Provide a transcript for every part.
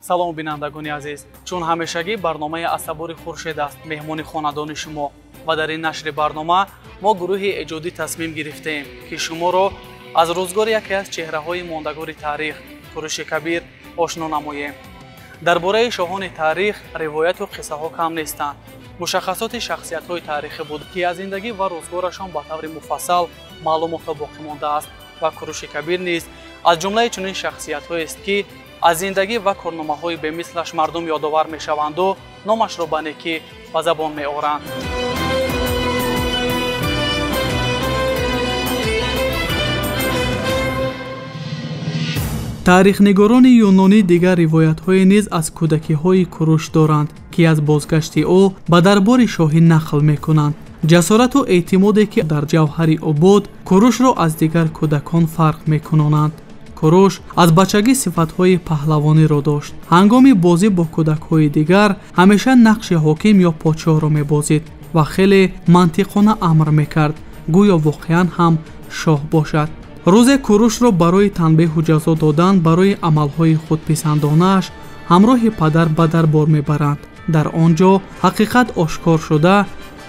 Салом, бинандагони азиз. Чун ҳамешагӣ барномаи аз табори хуршед аст меҳмони хонадони шумо ва дар ин нашри барнома мо гурӯҳи эҷодӣ тасмим гирифтаем, ки шуморо аз рӯзгори яке аз чеҳраҳои мондагори таърих, Куруши Кабир, ошно намоем. Дар бораи шоҳони таърих ривояту қиссаҳо кам нестанд. Мушаххасоти шахсиятҳои таърихӣ буд, ки аз зиндагӣ ва рӯзгорашон ба таври муфассал маълумотҳо боқӣ мондааст ва Куруши Кабир низ аз ҷумлаи чунин шахсиятҳоест, ки аз зиндагӣ ва корномаҳои бемислаш мардум ёдовар мешаванду номашро ба некӣ ба забон меоранд. Таърихнигорони юнонӣ дигар ривоятҳое низ аз кӯдакиҳои Куруш доранд, ки аз бозгашти ӯ ба дарбори шоҳӣ нақл мекунанд. Ҷасорату эътимоде, ки дар ҷавҳари ӯ буд, Курушро аз дигар кӯдакон фарқ мекунонанд. Куруш аз бачагӣ сифатҳои паҳлавониро дошт. Ҳангоми бозӣ бо кӯдакҳои дигар ҳамеша нақши ҳоким ё подшоҳро мебозид ва хеле мантиқона амр мекард, гӯё воқеан ҳам шоҳ бошад. Рӯзе Курушро барои танбеҳу ҷазо додан барои амалҳои худписандонааш ҳамроҳи падар ба дарбор мебаранд. Дар он ҷо ҳақиқат ошкор шуда,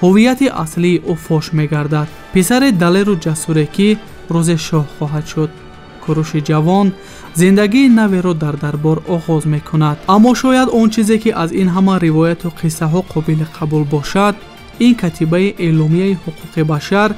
ҳуввияти аслии ӯ фош мегардад. Писари далеру ҷасуре, ки рӯзе шоҳ хоҳад шуд. Куруши ҷавон зиндагии наверо дар дарбор оғоз мекунад. Аммо шояд он чизе, ки аз ин ҳама ривояту қиссаҳо қобили қабул бошад, ин катибаи эъломияи ҳуқуқи башар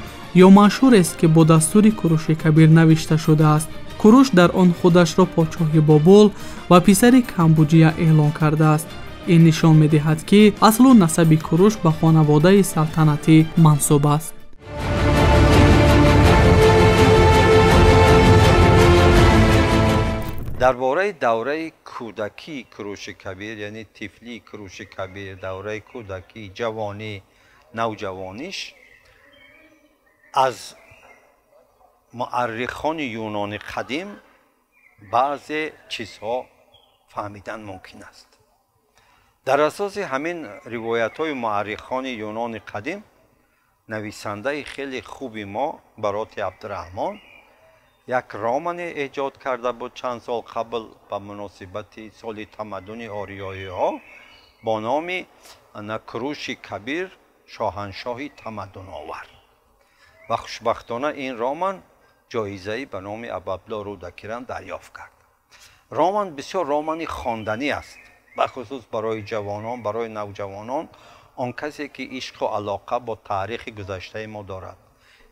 ё маншурест, ки бо дастури Куруши Кабир навишта шудааст. Куруш дар он худашро подшоҳи Бобул ва писари Камбуҷия эълон кардааст. Ин нишон медиҳад, ки аслу насаби Куруш ба хонаводаи салтанатӣ мансуб аст. Дар бораи давраи кӯдакии Куруши Кабир, яъне тифлии Куруши Кабир, давраи кӯдакӣ, ҷавонӣ, навҷавониш аз муаррихони юнони қадим баъзе чизҳо фаҳмидан мумкин аст. Дар асоси ҳамин ривоятҳои муаррихони юнони қадим нависандаи хеле хуби мо Бароти Абдураҳмон як романе эҷод карда буд чанд сол қабл ба муносибати соли тамаддуни ориёиҳо бо номи Куруши Кабир шоҳаншоҳи тамаддуновар. Ва хушбахтона ин роман ҷоизаи ба номи Абуабдуллоҳ Рӯдакирам дарёфт кард. Роман бисёр романи хонданӣ аст, бахусус барои ҷавонон, барои навҷавонон, он касе ки ишқу алоқа бо таърихи гузаштаи мо дорад,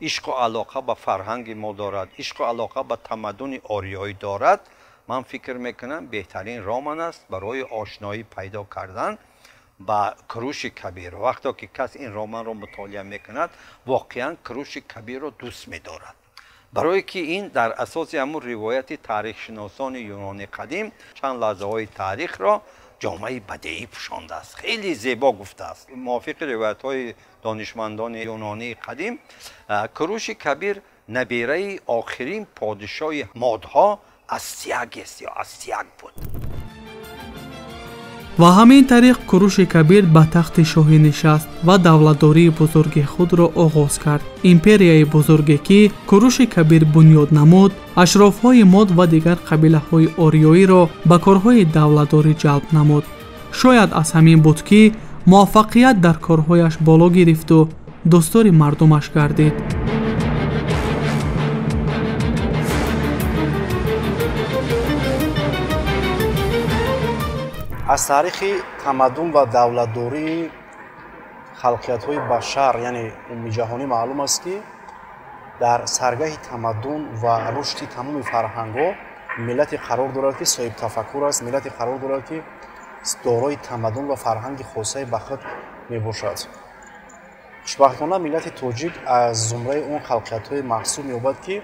ишқу алоқа ба фарҳанги мо дорад, ишқу алоқа ба тамаддуни ориёӣ дорад. Ман фикр мекунам, беҳтарин роман аст барои ошноӣ пайдо кардан ба Куруши Кабир. Вақто ки кас ин романро мутолиа мекунад, воқеан Куруши Кабирро дӯст медорад, барое ки ин дар асоси ҳамун ривояти таърихшиносони юнони қадим чанд лаҳзаҳои таърихро ҷомаи бадеӣ пӯшондааст, хеле зебо гуфтааст. Мувофиқи ривоятҳои донишмандони юнонии қадим, Куруши Кабир набераи охирин подишоҳи модҳо Астиагес ё Астиаг буд. Ва ҳамин тариқ Куруши Кабир ба тахти шоҳӣ нишаст ва давлатдории бузурги худро оғоз кард. Империяи бузурге, ки Куруши Кабир бунёд намуд, ашрофҳои мод ва дигар қабилаҳои ориёиро ба корҳои давлатдорӣ ҷалб намуд. Шояд аз ҳамин буд, ки муваффақият дар корҳояш боло гирифту дӯстдори мардумаш гардид. Аз таърихи тамаддун ва давлатдории халқиятҳои башар, яъне умумиҷаҳонӣ, маълум аст, ки дар саргаҳи тамаддун ва рушди тамоми фарҳангҳо миллате қарор дорад, ки соҳибтафаккур аст, миллате қарор дорад, ки дорои тамаддун ва фарҳанги хосаи ба худ мебошад. Хушбахтона, миллати тоҷик аз зумраи он халқиятҳое маҳсуб меёбад, ки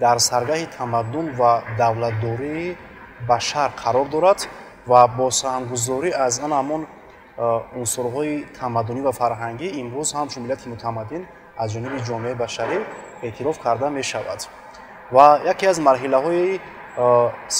дар саргаҳи тамаддун ва давлатдории башар қарор дорад ва бо саҳмгузорӣ аз ан ҳамон унсурҳои тамаддунӣ ва фарҳангӣ имрӯз ҳамчун миллати мутамаддин аз ҷониби ҷомеаи башарӣ эътироф карда мешавад. Ва яке аз марҳилаҳои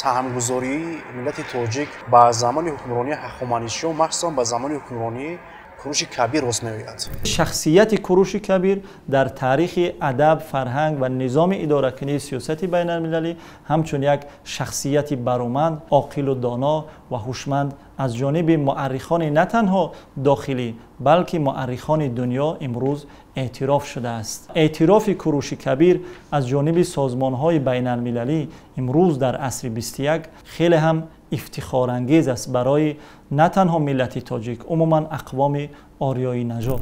саҳмгузории миллати тоҷик ба замони ҳукмронии ҳахоманишиён, махсусан ба замони ҳукмронии Куруши Кабир рост меояд. Шахсияти Куруши Кабир дар таърихи адаб, фарҳанг ва низоми идоракунии сиёсати байналмилалӣ ҳамчун як шахсияти бароманд, оқилу доно ва ҳушманд аз ҷониби муаррихони на танҳо дохилӣ, балки муаррихони дунё имрӯз эътироф шудааст. Эътирофи Куруши Кабир аз ҷониби созмонҳои байналмилалӣ имрӯз дар асри 21 хеле ҳам ифтихорангез аст барои на танҳо миллати тоҷик, умуман ақвоми ориёи нажод.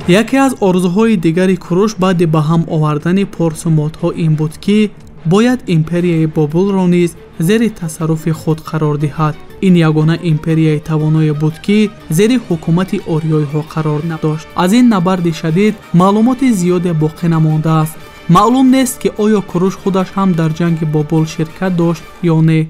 Яке аз орзуҳои дигари Куруш баъди ба ҳам овардани порсу модҳо ин буд, ки бояд империяи Бобулро низ зери тасарруфи худ қарор диҳад. Ин ягона империяи тавоное буд, ки зери ҳукумати ориёиҳо қарор надошт. Аз ин набарди шадид маълумоти зиёде боқӣ намондааст. Маълум нест, ки оё Куруш худаш ҳам дар ҷанги Бобул ширкат дошт ё не.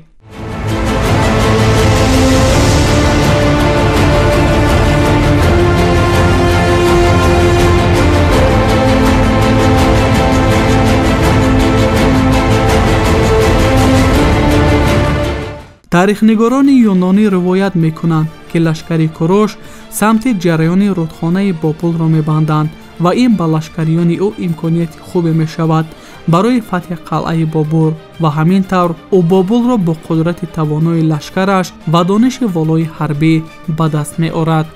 Таърихнигорони юнонӣ ривоят мекунанд, ки лашкари Куруш самти ҷараёни рудхонаи Бобулро мебанданд ва ин ба лашкариёни ӯ имконияти хубе мешавад барои фатҳи қалъаи Бобул ва ҳамин тавр ӯ Бобулро бо қудрати тавонои лашкараш ва дониши волои ҳарбӣ ба даст меорад.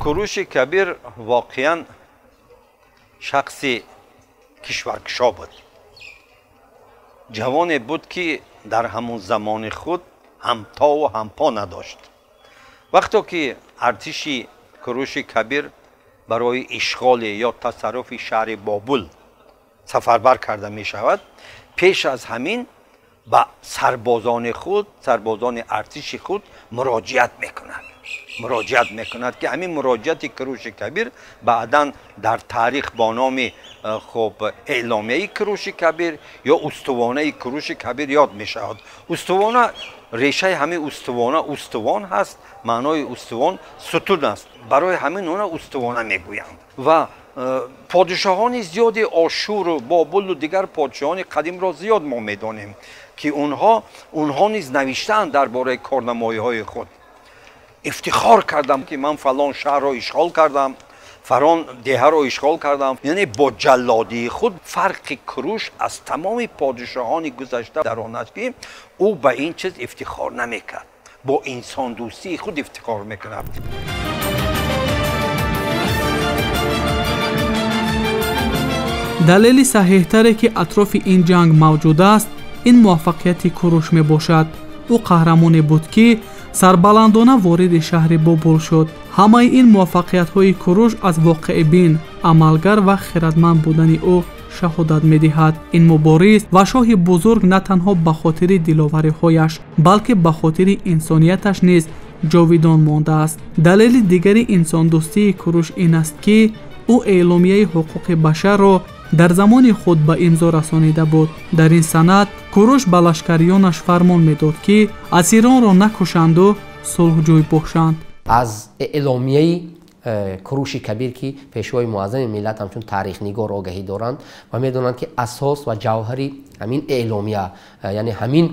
Куруши Кабир воқеан шахси кишваркушо буд. Ҷавоне буд, ки дар ҳамон замони худ ҳамтову ҳампо надошт. Вақто ки артиши Куруши Кабир барои ишғоле ё тасарруфи шаҳри Бобул сафарбар карда мешавад, пеш аз ҳамин ба сарбозони худ, сарбозони артиши худ муроҷиат мекунад. Муроҷиат мекунад, ки ҳамин муроҷиати Куруши Кабир баъдан дар таърих бо номи хуб эъломияи Куруши Кабир ё устувонаи Куруши Кабир ёд мешавад. Устувона, решаи ҳамин устувона устувон ҳаст, маънои устувон сутун аст. Барои ҳамин она устувона мегӯянд. Ва подишоҳони зиёди Ошуру Бобулу дигар подшоҳони қадимро зиёд мо медонем, ки онҳо низ навиштаанд дар бораи корнамоиҳои худ. Ифтихор кардам, ки ман фалон шаҳрро ишғол кардам, фалон деҳаро ишғол кардам. Яъне бо ҷаллодии худ фарқи Куруш аз тамоми подишоҳони гузашта дар он аст, ки ӯ ба ин чиз ифтихор намекард, бо инсондӯстии худ ифтихор мекунад. Далели саҳеҳтаре, ки атрофи ин ҷанг мавҷуд аст, ин муваффақияти Куруш мебошад. Ӯ қаҳрамоне буд, ки сарбаландона вориди шаҳри Бобул шуд. Ҳамаи ин муваффақиятҳои Куруш аз воқеъбин, амалгар ва хирадманд будани ӯ шаҳодат медиҳад. Ин мубориз ва шоҳи бузург на танҳо ба хотири диловариҳояш, балки ба хотири инсонияташ низ ҷовидон мондааст. Далели дигари инсондӯстии Куруш ин аст, ки ӯ эъломияи ҳуқуқи башарро дар замони худ ба имзо расонида буд. Дар ин санад Куруш ба лашкариёнаш фармон медод, ки асиронро накушанду сулҳҷӯй бошанд. Аз эъломияи Куруши Кабир, ки пешвои муаззами миллат ҳамчун таърихнигор огаҳӣ доранд ва медонанд, ки асос ва ҷавҳари ҳамин эъломия, яъне ҳамин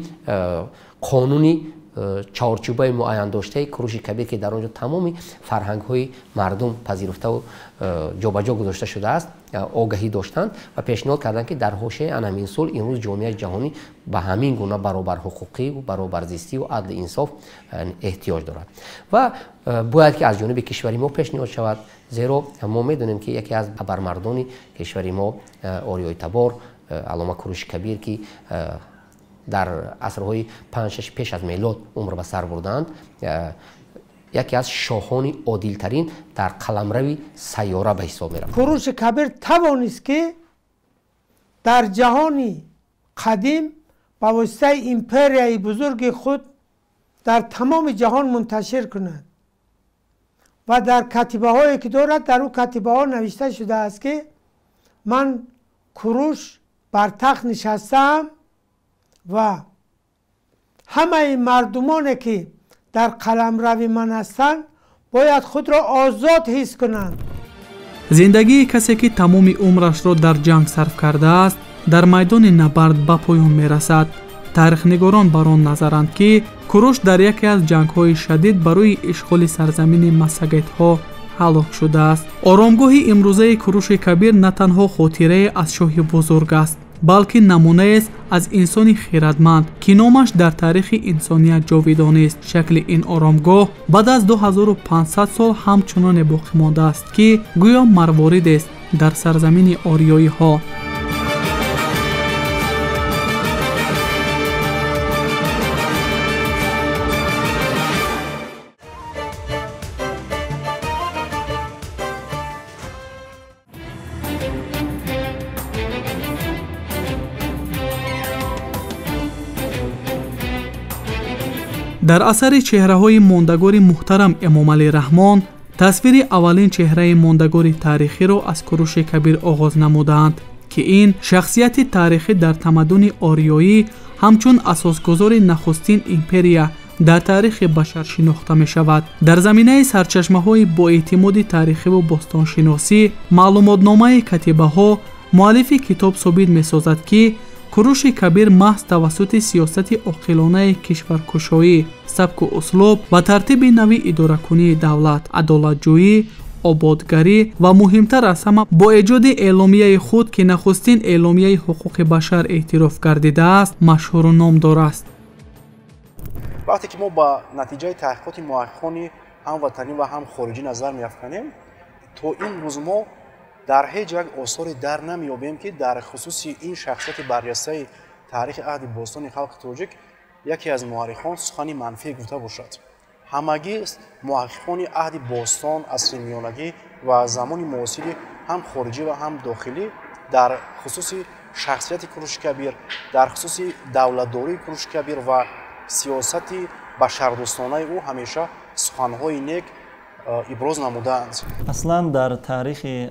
қонуни чаҳорчӯбаи муайян доштаи Куруши Кабир, ки дар он ҷо тамоми фарҳангҳои мардум пазируфтаву ҷобаҷо гузошта шудааст, огаҳӣ доштанд ва пешниҳод карданд, ки дар ҳошияи ан ҳамин сулҳ имрӯз ҷомеаи ҷаҳонӣ ба ҳамин гуна баробарҳуқуқӣ, баробарзистиву адли инсоф эҳтиёҷ дорад ва бояд ки аз ҷониби кишвари мо пешниҳод шавад, зеро мо медонем, ки яке аз абармардони кишвари мо ориёитабор аллома Куруши Кабир, ки дар асрҳои 5-6 пеш аз мелод умр ба сар бурдаанд, яке аз шоҳони одилтарин дар қаламрави сайёра ба ҳисоб меравад. Куруши Кабир тавонист, ки дар ҷаҳони қадим ба воситаи империяи бузурги худ дар тамоми ҷаҳон мунташир кунад ва дар катибаҳое ки дорад, дар ӯ катибаҳо навишта шудааст, ки ман Куруш бар тахт нишастаам ва ҳамаи мардумоне ки дар қаламрави ман ҳастанд бояд худро озод ҳис кунанд. Зиндагии касе, ки тамоми умрашро дар ҷанг сарф кардааст, дар майдони набард ба поён мерасад. Таърихнигорон бар он назаранд, ки Куруш дар яке аз ҷангҳои шадид барои ишғоли сарзамини массагетҳо ҳалок шудааст. Оромгоҳи имрӯзаи Куруши Кабир на танҳо хотирае аз шоҳи бузург аст, балки намунаест аз инсони хирадманд, ки номаш дар таърихи инсоният ҷовидонист. Шакли ин оромгоҳ баъд аз 2500 сол ҳамчуноне боқӣ мондааст, ки гӯё марворидест дар сарзамини ориёиҳо. Дар асари чеҳраҳои мондагори муҳтарам Эмомалӣ Раҳмон тасвири аввалин чеҳраи мондагори таърихиро аз Куруши Кабир оғоз намудаанд, ки ин шахсияти таърихӣ дар тамаддуни ориёӣ ҳамчун асосгузори нахустин империя дар таърихи башар шинохта мешавад. Дар заминаи сарчашмаҳои боэътимоди таърихиву бостоншиносӣ маълумотномаи катибаҳо муаллифи китоб собит месозад, ки Куруши Кабир маҳз тавассути сиёсати оқилонаи кишваркушоӣ, сабку услуб ва тартиби нави идоракунии давлат, адолатҷӯӣ, ободгарӣ ва муҳимтар аз ҳама бо эҷоди эъломияи худ, ки нахустин эъломияи ҳуқуқи башар эътироф гардидааст, машҳуру номдор аст. Вақте ки мо ба натиҷаи таҳқиқоти муҳаққиқони ҳам ватанӣ ва ҳам хориҷӣ назар меафканем, то ин рӯз мо дар ҳеҷ як осоре дар намеёбем, ки дар хусуси ин шахсияти барҷастаи таърихи аҳди бостони халқи тоҷик яке аз муаррихон сухани манфӣ гуфта бошад. Ҳамагӣ муҳаққиқони аҳди бостон, асри миёнагӣ ва замони муосири ҳам хориҷӣ ва ҳам дохилӣ дар хусуси шахсияти Куруши Кабир, дар хусуси давлатдории Куруши Кабир ва сиёсати башардӯстонаи ӯ ҳамеша суханҳои нек иброз намудаанд. Аслан дар таърихи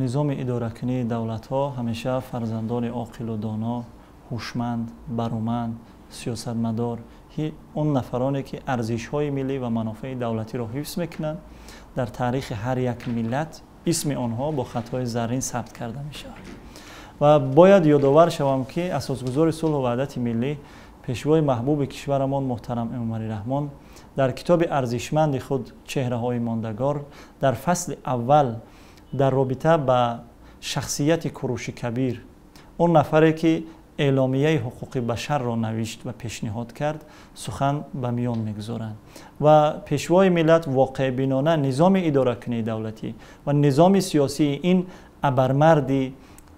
низоми идоракунии давлатҳо ҳамеша фарзандони оқилу доно, ҳушманд, бароманд, сиёсатмадор, он нафароне ки арзишҳои миллӣ ва манофеи давлатиро ҳифз мекунанд, дар таърихи ҳар як миллат исми онҳо бо хатҳои заррин сабт карда мешавад. Ва бояд ёдовар шавам, ки асосгузори сулҳу ваҳдати миллӣ, пешвои маҳбуби кишварамон муҳтарам Эмомалӣ Раҳмон дар китоби арзишманди худ «Чеҳраҳои мондагор» дар фасли аввал дар робита ба шахсияти Куруши Кабир, он нафаре ки эъломияи ҳуқуқи башарро навишт ва пешниҳод кард, сухан ба миён мегузоранд ва пешвои миллат воқеъбинона низоми идоракунии давлатӣ ва низоми сиёсии ин абармарди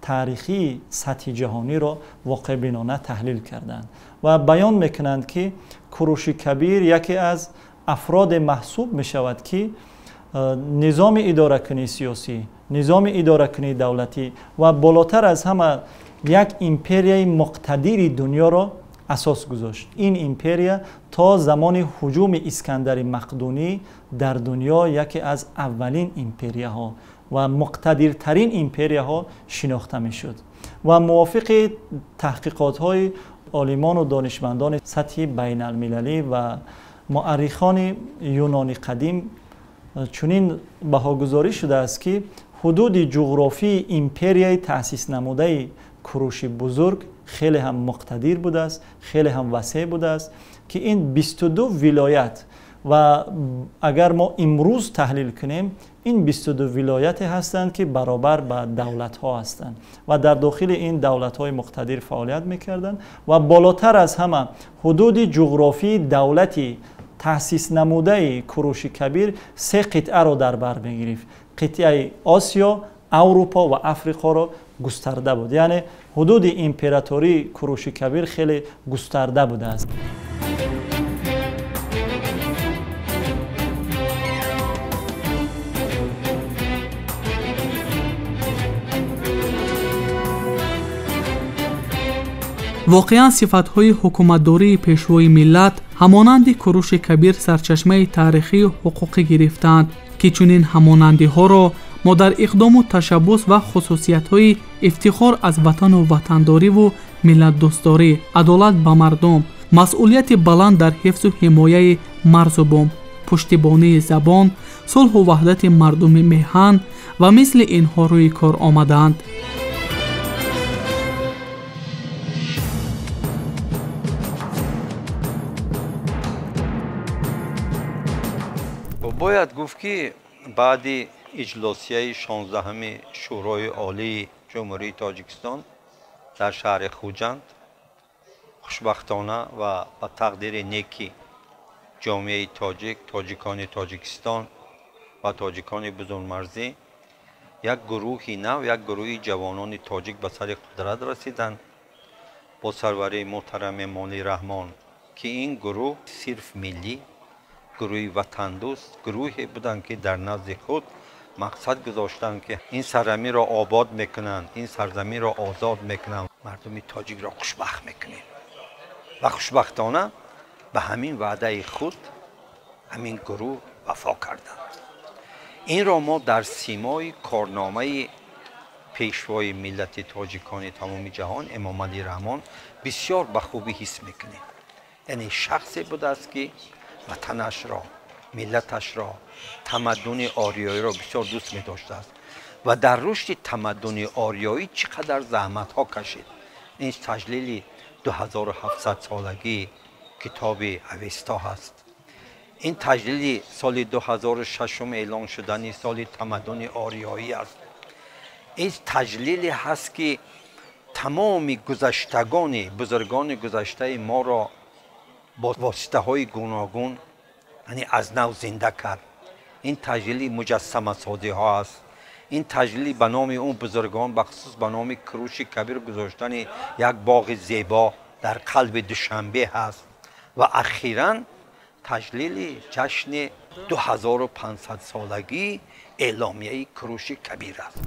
таърихии сатҳи ҷаҳониро воқеъбинона таҳлил карданд ва баён мекунанд, ки Куруши Кабир яке аз афроде маҳсуб мешавад, ки низоми идоракунии сиёсӣ, низоми идоракунии давлатӣ ва болотар аз ҳама як империяи муқтадири дунёро асос гузошт. Ин империя то замони ҳуҷуми Искандари Мақдунӣ дар дунё яке аз аввалин империяҳо ва муқтадиртарин империяҳо шинохта мешуд ва мувофиқи таҳқиқотҳои олимону донишмандони сатҳи байналмилалӣ ва муаррихони юнони қадим чунин баҳогузорӣ шудааст, ки ҳудуди ҷуғрофии империяи таъсис намудаи Куруши бузург хеле ҳам муқтадир будааст, хеле ҳам васеъ будааст, ки ин 22 вилоят ва агар мо имрӯз таҳлил кунем, ин 22 вилояте ҳастанд, ки баробар ба давлатҳо ҳастанд ва дар дохили ин давлатҳои муқтадир фаъолият мекарданд ва болотар аз ҳама ҳудуди ҷуғрофии давлати таъсис намудаи Куруши Кабир се қитъаро дар бар мегирифт: қитъаи Осиё, Аврупо ва Африқоро густарда буд. Яъне ҳудуди императории Куруши Кабир хеле густарда будааст. Воқеан сифатҳои ҳукуматдории пешвои миллат ҳамонанди Куруши Кабир сарчашмаи таърихию ҳуқуқӣ гирифтаанд, ки чунин ҳамонандиҳоро мо дар иқдому ташаббус ва хусусиятҳои ифтихор аз ватану ватандориву миллатдӯстдорӣ, адолат ба мардум, масъулияти баланд дар ҳифзу ҳимояи марзу бум, пуштибонии забон, сулҳу ваҳдати мардуми меҳан ва мисли инҳо рӯи кор омадаанд. Бояд гуфт, ки баъди иҷлосияи 16-ҳами Шӯрои Олии Ҷумҳурии Тоҷикистон дар шаҳри Хуҷанд, хушбахтона ва ба тақдири неки ҷомеаи тоҷик, тоҷикони Тоҷикистон ва тоҷикони бузургмарзӣ, як гурӯҳи нав, як гурӯҳи ҷавонони тоҷик ба сари қудрат расиданд бо сарварии муҳтарам Эмомалӣ Раҳмон, ки ин гурӯҳ сирф миллӣ, гурӯҳи ватандӯст, гурӯҳе буданд, ки дар назди худ мақсад гузоштанд, ки ин сарзаминро обод мекунанд, ин сарзаминро озод мекунанд, мардуми тоҷикро хушбахт мекунем. Ва хушбахтона ба ҳамин ваъдаи худ ҳамин гурӯҳ вафо карданд. Инро мо дар симои корномаи пешвои миллати тоҷикони тамоми ҷаҳон Эмомалӣ Раҳмон бисёр ба хубӣ ҳис мекунем. Яъне шахсе будааст, ки ватанашро, миллаташро, тамаддуни ориёиро бисёр дӯст медоштааст ва дар рушди тамаддуни ориёӣ чӣ қадар заҳматҳо кашид. Ин таҷлили 2700 солагии китоби Авесто ҳаст. Ин таҷлили соли 2006 эълон шудани соли тамаддуни ориёӣ аст. Ин таҷлиле ҳаст, ки тамоми гузаштагони бузургони гузаштаи моро бо воситаҳои гуногун, яъне аз нав зинда кард. Ин таҷлили муҷассамасозиҳо аст. Ин таҷлили ба номи он бузургон, бахусус ба номи Куруши Кабир гузоштани як боғи зебо дар қалби Душанбе ҳаст ва ахиран таҷлили ҷашни 2500 солагии эъломияи Куруши Кабир аст.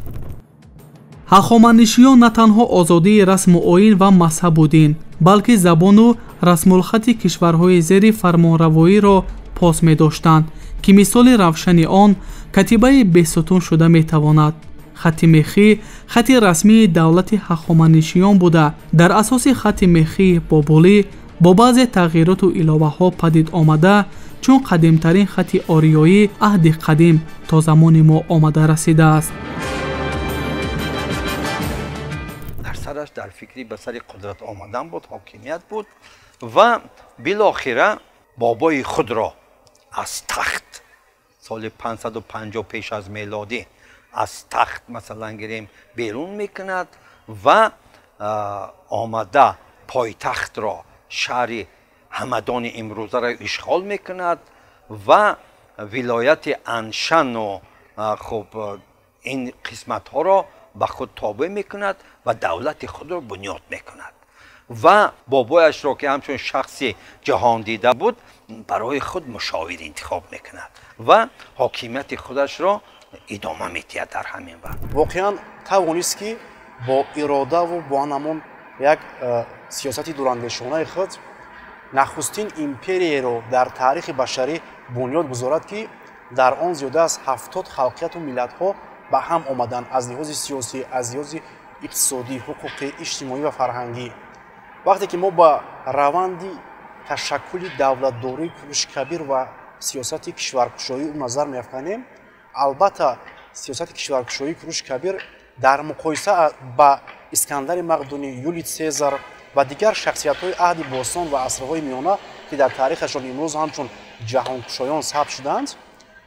Ҳахоманишиён на танҳо озодии расму оин ва мазҳабу дин, балки забону расмулхати кишварҳои зери фармонравоиро пос медоштанд, ки мисоли равшани он катибаи бесутун шуда метавонад. Хати мехӣ хати расмии давлати ҳахоманишиён буда, дар асоси хати мехии бобулӣ бо баъзе тағйироту иловаҳо падид омада, чун қадимтарин хати ориёӣ аҳди қадим то замони мо омада расидааст. Дар сараш дар фикри ба сари қудрат омадан буд, ҳокимият буд ва билохира бобои худро аз тахт соли 550 пеш аз мелодӣ аз тахт, масалан гирем, берун мекунад ва омада пойтахтро, шаҳри Ҳамадони имрӯзаро ишғол мекунад ва вилояти Аншану хуб ин қисматҳоро ба худ тобеъ мекунад ва давлати худро бунёд мекунад ва бобояшро, ки ҳамчун шахси ҷаҳондида буд, барои худ мушовир интихоб мекунад ва ҳокимияти худашро идома медиҳад дар ҳамин вақт. Воқеан тавонист, ки бо иродаву бо ҳамон як сиёсати дурандешонаи худ нахустин империяро дар таърихи башарӣ бунёд гузорад, ки дар он зиёда аз 70 халқияту миллатҳо ба ҳам омаданд аз лиҳози сиёсӣ, аз лиҳози иқтисодӣ, ҳуқуқӣ, иҷтимоӣ ва фарҳангӣ. Вақте ки мо ба раванди ташаккули давлатдории Куруши Кабир ва сиёсати кишваркушоии ӯ назар меафканем, албатта сиёсати кишваркушоии Куруши Кабир дар муқоиса ба Искандари Мақдунӣ, Юлий Цезар ва дигар шахсиятҳои аҳди бостон ва асрҳои миёна, ки дар таърихашон имрӯз ҳамчун ҷаҳонкушоён сабт шуданд,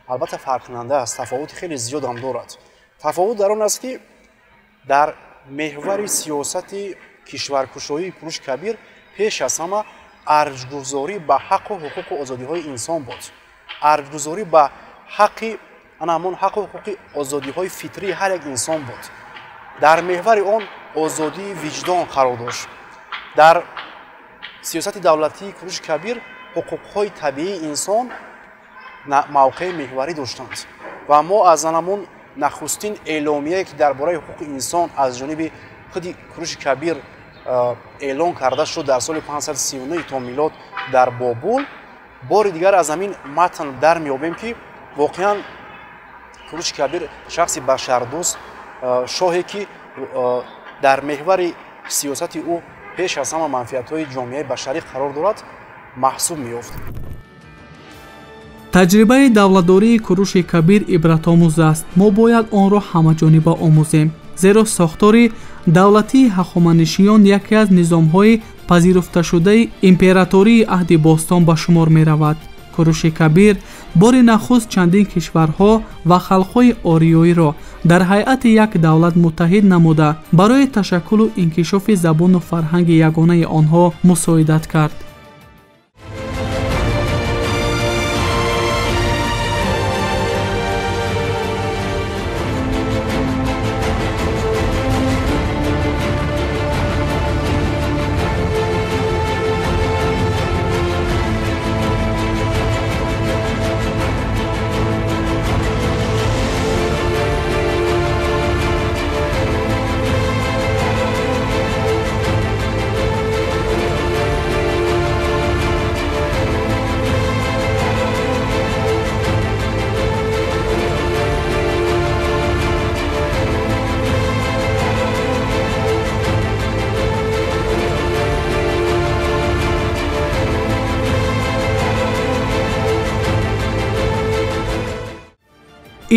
албатта фарқкунанда аст, тафовути хеле зиёд ҳам дорад. Тафовут дар он аст, ки дар меҳвари сиёсати кишваркушоии Куруши Кабир пеш аз ҳама арҷгузорӣ ба ҳаққу ҳуқуқу озодиҳои инсон буд, арҷгузорӣ ба ҳаққи ана ҳамон ҳаққу ҳуқуқи озодиҳои фитрии ҳар як инсон буд. Дар меҳвари он озодии виҷдон қарор дошт. Дар сиёсати давлатии Куруши Кабир ҳуқуқҳои табиии инсон мавқеи меҳварӣ доштанд ва мо аз ҳамон нахустин эъломияе, ки дар бораи ҳуқуқи инсон аз ҷониби худи Куруши Кабир эълон карда шуд дар соли 539 то милод дар Бобул, бори дигар аз ҳамин матн дар меёбем, ки воқеан Куруши Кабир шахси башардӯст, шоҳе, ки дар меҳвари сиёсати ӯ пеш аз ҳама манфиатҳои ҷомеаи башарӣ қарор дорад, маҳсуб меёфт. Таҷрибаи давлатдории Куруши Кабир ибратомӯз аст. Мо бояд онро ҳамаҷониба омӯзем, зеро сохтори давлатии ҳахоманишиён яке аз низомҳои пазируфташудаи императории аҳди бостон ба шумор меравад. Куруши Кабир бори нахуст чандин кишварҳо ва халқҳои ориёиро дар ҳайати як давлат муттаҳид намуда, барои ташаккулу инкишофи забону фарҳанги ягонаи онҳо мусоидат кард.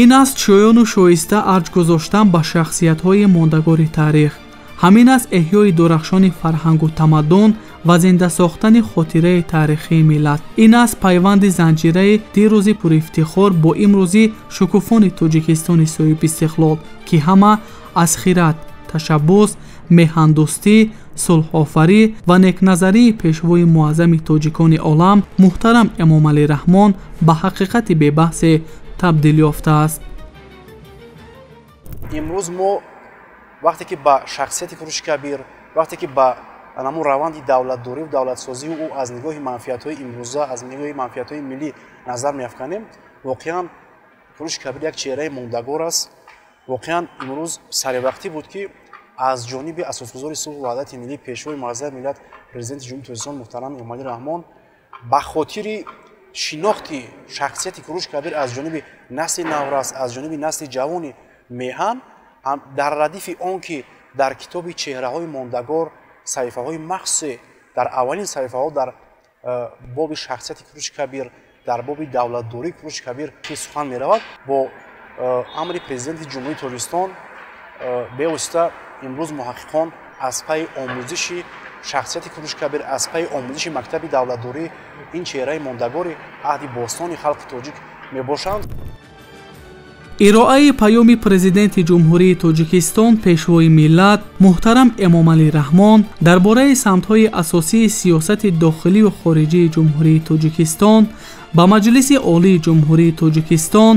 Ин аст шоёну шоиста арҷ гузоштан ба шахсиятҳои мондагори таърих. Ҳамин аст эҳёи дурахшони фарҳангу тамаддун ва зинда сохтани хотираи таърихии миллат. Ин аст пайванди занҷираи дирӯзи пурифтихор бо имрӯзи шукуфони Тоҷикистони соҳибистиқлол, ки ҳама аз хират, ташаббус, меҳандӯстӣ, сулҳофарӣ ва некназарии пешвои муаззами тоҷикони олам муҳтарам Эмомалӣ Раҳмон ба ҳақиқати бебаҳсе табдил ёфтааст. Имрӯз мо вақте ки ба шахсияти Куруши Кабир, вақте ки ба ҳамон раванди давлатдорӣ ва давлатсозии ӯ аз нигоҳи манфиатҳои имрӯза, аз нигоҳи манфиатҳои миллӣ назар меафканем, воқеан Куруши Кабир як чеҳраи мондагор аст. Воқеан имрӯз саривақтӣ буд, ки аз ҷониби асосгузори сулҳу ваҳдати миллӣ, пешвои муаззами миллат, президенти Ҷумҳурии Тоҷикистон муҳтарам Эмомалӣ Раҳмон ба хотири шинохти шахсияти Куруши Кабир аз ҷониби насли наврас, аз ҷониби насли ҷавони меҳан, дар радифи он ки дар китоби чеҳраҳои мондагор саҳифаҳои махсусе дар аввалин саҳифаҳо дар боби шахсияти Куруши Кабир, дар боби давлатдории Куруши Кабир ки сухан меравад, бо амри президенти Ҷумҳурии Тоҷикистон бевосита имрӯз муҳаққиқон аз пайи омӯзиши шахсияти Куруши Кабир, аз пайи омӯзиши мактаби давлатдорӣ ин чеҳраи мондагори аҳди бостони халқи тоҷик мебошанд. Ироаи паёми президенти Ҷумҳурии Тоҷикистон пешвои миллат муҳтарам Эмомалӣ Раҳмон дар бораи самтҳои асосии сиёсати дохилию хориҷии Ҷумҳурии Тоҷикистон ба Маҷлиси Олии Ҷумҳурии Тоҷикистон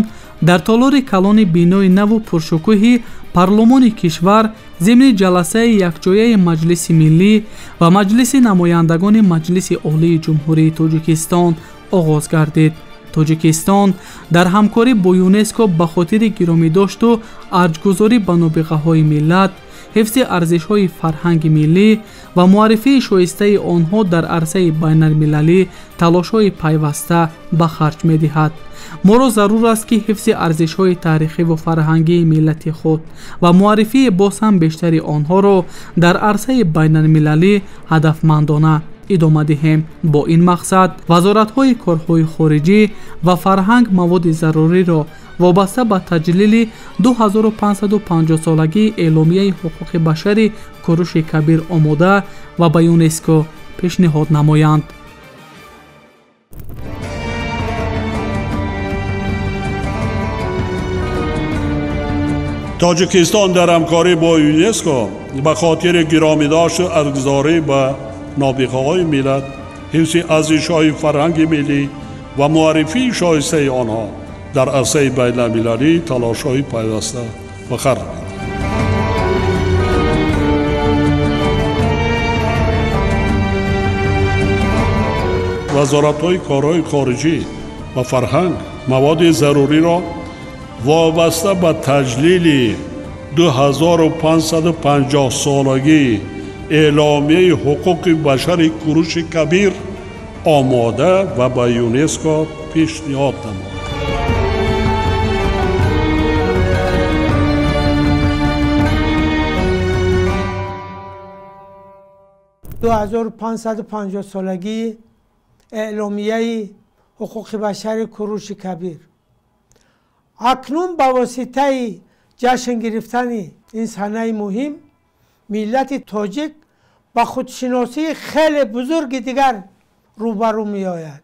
дар толори калони бинои наву пуршукӯҳи парлумони кишвар зимни ҷаласаи якҷояи Маҷлиси Миллӣ ва Маҷлиси намояндагони Маҷлиси Олии Ҷумҳурии Тоҷикистон оғоз гардид. Тоҷикистон дар ҳамкорӣ бо ЮНЕСКО ба хотири гиромидошту арҷгузорӣ ба нобиғаҳои миллат, ҳифзи арзишҳои фарҳанги миллӣ ва муаррифии шоистаи онҳо дар арсаи байналмилалӣ талошҳои пайваста ба харҷ медиҳад. Моро зарур аст, ки ҳифзи арзишҳои таърихиву фарҳангии миллати худ ва муаррифии боз ҳам бештари онҳоро дар арсаи байналмилалӣ ҳадафмандона идома диҳем. Бо ин мақсад вазоратҳои корҳои хориҷӣ ва фарҳанг маводи заруриро вобаста ба таҷлили 2550-солагии эъломияи ҳуқуқи башари Куруши Кабир омода ва ба ЮНЕСКО пешниҳод намоянд. Тоҷикистон дар ҳамкорӣ бо ЮНЕСКО ба хотири гиромидошту арзгузорӣ ба нобиғаҳои миллат, ҳифзи арзишҳои фарҳанги миллӣ ва муаррифии шоистаи онҳо дар арсаи байналмилалӣ талошҳои пайваста ба харҷ медиҳад. Вазоратҳои корҳои хориҷӣ ва фарҳанг маводи заруриро вобаста ба таҷлили 2550-солагии эъломияи ҳуқуқи башари Куруши Кабир омода ва ба ЮНЕСКО пешниҳод намуд. 2550-солагии эъломияи ҳуқуқи башари Куруши Кабир акнун ба воситаи ҷашн гирифтани ин санаи муҳим миллати тоҷик ба худшиносии хеле бузурги дигар рӯбарӯ меояд.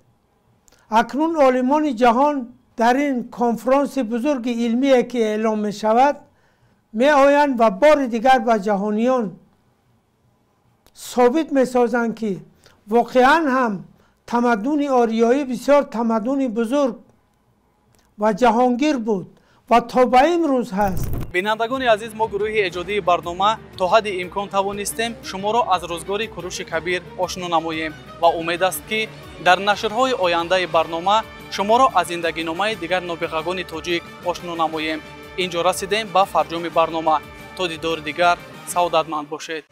Акнун олимони ҷаҳон дар ин конфронси бузурги илмие ки эълом мешавад меоянд ва бори дигар ба ҷаҳониён собит месозанд, ки воқеан ҳам тамаддуни ориёӣ бисёр тамаддуни бузург ва ҷаҳонгир буд ва то ба имрӯз ҳаст. Бинандагони азиз, мо гурӯҳи эҷодии барнома то ҳадди имкон тавонистем шуморо аз рӯзгори Куруши Кабир ошно намоем ва умед аст, ки дар нашрҳои ояндаи барнома шуморо аз зиндагиномаи дигар нобиғагони тоҷик ошно намоем. Ин ҷо расидем ба фарҷоми барнома. То дидори дигар саодатманд бошед.